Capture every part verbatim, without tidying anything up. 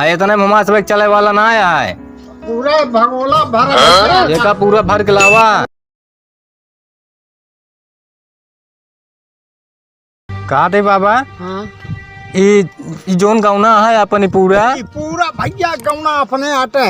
आ इतने में हमार सबके चले वाला ना आया है। पूरा भगोला भर है। देखा, पूरा भर के लावा। का दे बाबा? हाँ। ई, ई जोन गौना है अपनी पूरा? ई पूरा भैया गौना अपने आटे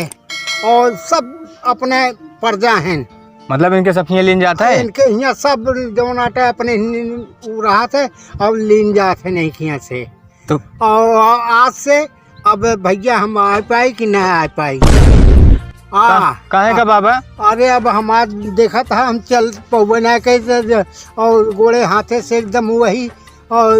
और सब अपने परजा हैं। मतलब इनके सब हियाँ लीन जात है? इनके हियाँ सब जौन आटे अपने हियाँ उ रहत है और लीन जात है नहीं हियाँ से। तो और आज से अब भैया हम आ पाई कि ना आ पाई? आ, का-, काहे का बाबा? अरे अब हमार देखत है, हम चल पउबे ना करी, और गोड़े हाथे से एकदम वही, और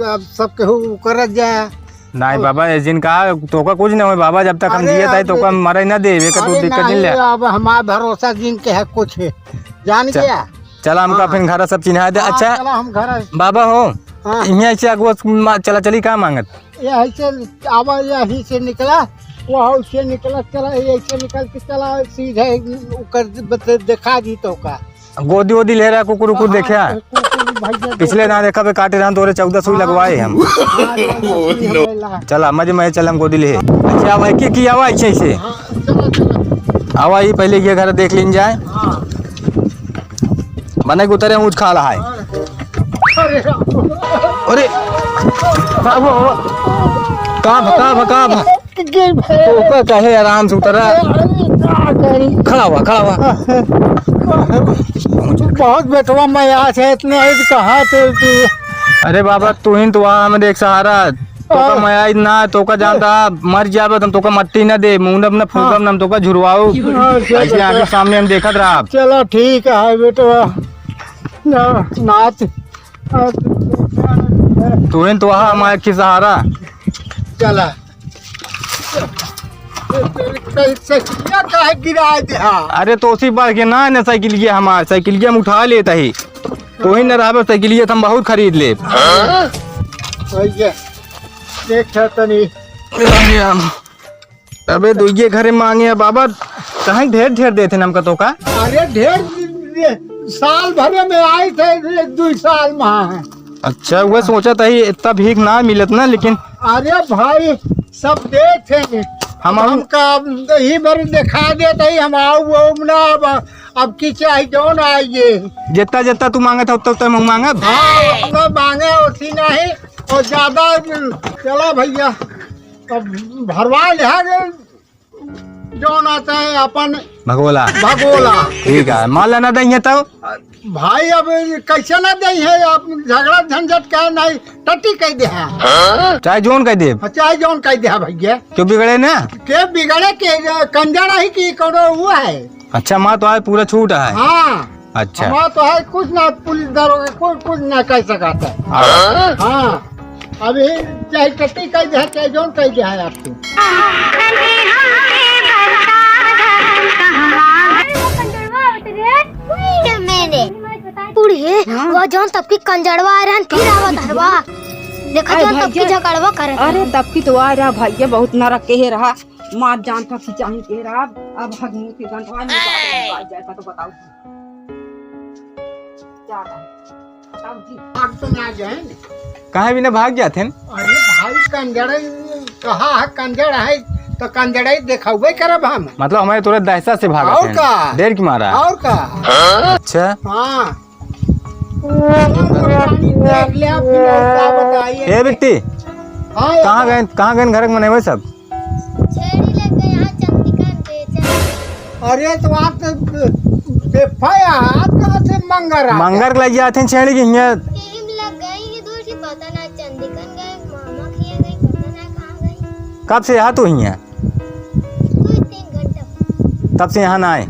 अब सब केहू करत जाए। नहीं बाबा, ये जिन का तोका कुछ नहीं होई बाबा, जब तक हम अरे जियत है अब तोका मरे ना देवे का तू अरे दिक्कत नहीं नहीं, ले। अब हमार भरोसा जिन के है कुछ, जान च-, गया? चला हमका हाँ। फिर घर सब चिन्हा दे। हाँ, अच्छा चला हम घर बाबा हो, हाँ। यहाँ से अगुआ मा-, चला चली का मांगत? यही से आवा, यही से निकला, वहाँ से निकला, चला, यही से निकल के चला, सीधे ओकर बत-, देखा दी तोका। गोदी वोदी ले रहा, कुकुर उकुर हाँ, देखा? कुकुर भैया पिछले देखा। ना देखा बे, काटे रहन तोरे चौदह सुई लगवाए हम। हाँ, चला, चला, चला। चला, मजे में चल, हम गोदी ले। अच्छा, अब एक एक की आवा ऐसे ऐसे। हाँ, चला, चला। आवा, ये पहले ये घर देख लीन जाए। हाँ। मने के उतरे ऊँच खाल है। अरे राम। अरे, का भा, का भा, का भा? गिर पड़े। ओका कहे आराम से उतरा। अरे, का करी? खड़ा हुआ, खड़ा हुआ। बहुत बेटवा मयास है, इतने ऐसे कहा थे कि अरे बाबा, तू ही तो वहाँ हमारे एक सहारा। तोका हाँ। मयास ना, तोका जानता, मर जाबे तो हम तोका मट्टी ना दे, मुंडब ना फूंकब हाँ। ना, हम तोका झुरवाओ। हाँ, अच्छा, ऐसे अच्छा। आगे सामने हम देखत रहा। चला ठीक है बेटवा। ना, नाच। तुरंत वहाँ हमारे की सहारा। चला। साइकिलिया काहे गिरा दे? हाँ। अरे तो उसी बार के ना, ना साइकिलिया हमार, साइकिलिया हम उठा लेता ही। तू ही न रहबे, साइकिलिया तो हम बहुत खरीद ले। भैया, देख तनी। अबे दुइये घरे मांगे है बाबा, कहाँ ढेर ढेर देते हमका तोका? अरे ढेर, साल भरे में आए थे, दुई साल में है। अच्छा, वह सोचा था ही इतना भीख ना मिलत ना, लेकिन अरे भाई, सब देते हैं। हम हम हमका अब यही बार दिखा देते ही हम आओ वो ना, अब, अब की चाहे जौन आइए। जितना जितना तू मांगत है, उतना उतना हम मांगब। हाँ, उतना मांगे उसी नहीं, और ज्यादा चला भैया। अब भरवा लिहा रे, जौन आता है अपन भगोला। भगोला। ठीक है, मान ला ना दइहे तब। भाई अब कैसे ना दइहे, अब झगड़ा झंझट का नहीं, टट्टी कह दे हाँ। चाहे जौन कह दे। हाँ, चाहे जौन कह दे हाँ भैया। क्यों बिगड़े ना? के बिगड़े के कंजर ही की कोनो हुआ है। अच्छा, माँ तो आज पूरा छूट है। हाँ। अच्छा। हमारा तो है कुछ ना, पुलिस दरोगा कोई कुछ ना कह सकता है। हाँ। हाँ, अभी चाहे टट्टी कह दे, चाहे जौन कह दे है आपको। Wait a minute। बूढ़े, हाँ? वो जौन तब की कंजड़वा आ रहन, फिर आवत है, वाह। देखा अरे जौन तब की भैया, झगड़वा करत अरे है। तब की तो आ रहा भैया, बहुत नरक के रहा। मार जान का खिंचाई के रहा, अब हगमू के गंधवा में जाए का तो बताओ। क्या था? बताओ जी। भाग तो ना जाए। काहे बिना भाग जात हैं? अरे भाई, कंजड़ कहा है, कंजड़ है, तो कंजड़ ही देखावे करब हम। मतलब हमारे तोरे दहशत से भागत और हैं। का? डर के मारा? और का? अच्छा। हाँ। पानी देख ले, आप फिर और का बताइए? ए बिट्टी, हाँ, कहाँ यार। गए, कहाँ गए घर के मनई सब? छेड़ी लग गए यहाँ चंद्रिका बेचन। अरे तो आप तो बेफा है, आप कहाँ से मंगर आ गए? मंगर के लग जाते हैं छेड़ी के हियाँ। यही में लग गई, ये दूर से पता ना चंद्रिका गए, मामा के यहाँ गई, पता ना कहाँ गई। कब से यहाँ तू हियाँ? दो तीन घंटा। तब से यहाँ ना आए?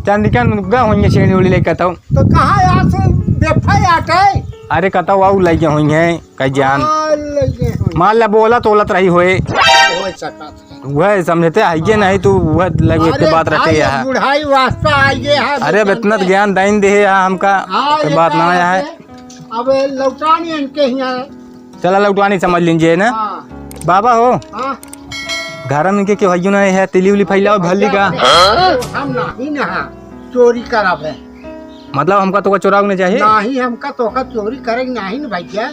चंद्रिका गा होइए छेड़ी उड़ी लेकर तो। तो कहाँ यार से बेफा आटे? अरे कतौ आऊ लगे होइए। कई जान। हाँ, लगे होई। मान ला बोलत ओलत रही होए। हो सकत है। वह समझते आइए हाँ। नहीं तू वह लगे के अरे बात रखे भाई, यहाँ। बुढ़ाई वास्ता आइए है, अरे अब इतना तो ज्ञान दाइन दे है हमका, हाँ, तो ये बात ना आया है। अब लौटानी इनके यहाँ। चला लौटानी समझ लीजिए ना। हाँ। बाबा हो। हाँ। घर में के केहू ना है, तिली उली फैलाओ भल्ली का। हम नहीं ना चोरी करब है। मतलब हमका तोका चोरावे नहीं चाहिए? नहीं, हमका तोका चोरी करे के नहीं न भैया।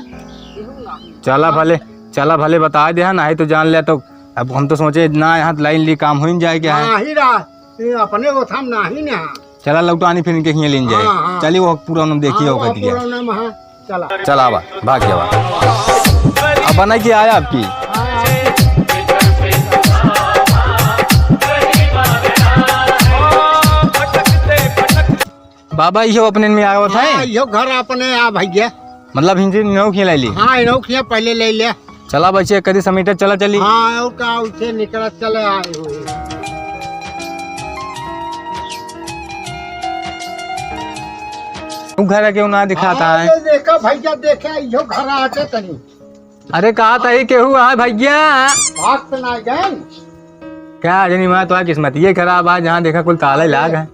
चला भले। चला भले बताइ देहा, नाहीं तो जान ले तो अब हम तो सोचे ना यहाँ लाइन ली काम होइन जाए क्या है। नाही रहा, ये अपने ओथम नाही ना। चला लौटानी फिर इनके हियाँ लीन जाए। हाँ, हाँ। चली वो पूरा उन्होंने देखी हाँ, होगा वो दिया। पूरा उन्होंने वहाँ चला। चला बा, भाग जावा। अब बना के आया आपकी। हाँ, हाँ। बाबा, इहो अपने में आवत है? हाँ, इहो घर अपने आ भैया। मतलब हिंदी नौ खिया ले ली? हाँ, नौ खिया पहले ले लिया। चला बच्चे, कदी समीटर चला चली। हाँ, और का उसे निकल चले आए हुए। तू घर के ना दिखाता हाँ, है। ये देखा भैया, देखे, इहो घर आके तनी। अरे, कहा तही केहू है भैया? भाग तो ना गए। का जनी माँ, तो किस्मत ये खराब है, जहाँ देखा कुल ताला ही लाग है।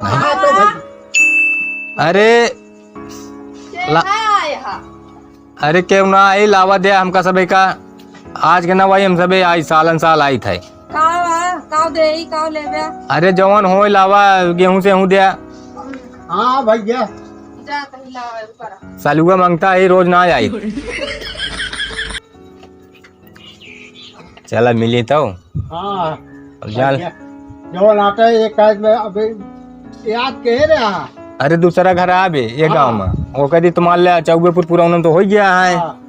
हाँ, तो भाई। अरे, ला-, अरे, केहू ना आई, लावा दे हमका सबे का। आज के ना भाई, हम सबे आई, सालन साल आई थे। का बा? का देई, का लेबे? अरे, जवन होय लावा, गेहूं सेहूं दे। हाँ भैया। जा, कहीं लावा, ऊपर आ। सालुआ मांगता है, रोज ना आई। चला मिली तो। हाँ। अब जान। भैया, जवन आता है, एक आज में अबे याद कहे रहा। अरे, दूसरा घर आबे, ये हाँ। गाँव में। वो कह दी, तुम्हारे लिए चौबेपुर पूरा उन्होंने तो हो गया है। हाँ।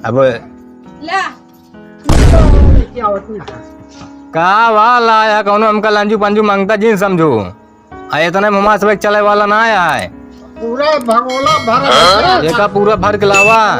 अब ला। का वाला है, कौनो हमका लंजू पंजू मांगता जिन समझू। आ इतने में हमारे सब एक चले वाला ना आया है। पूरा भगोला भर है। देखा, पूरा भर के लावा।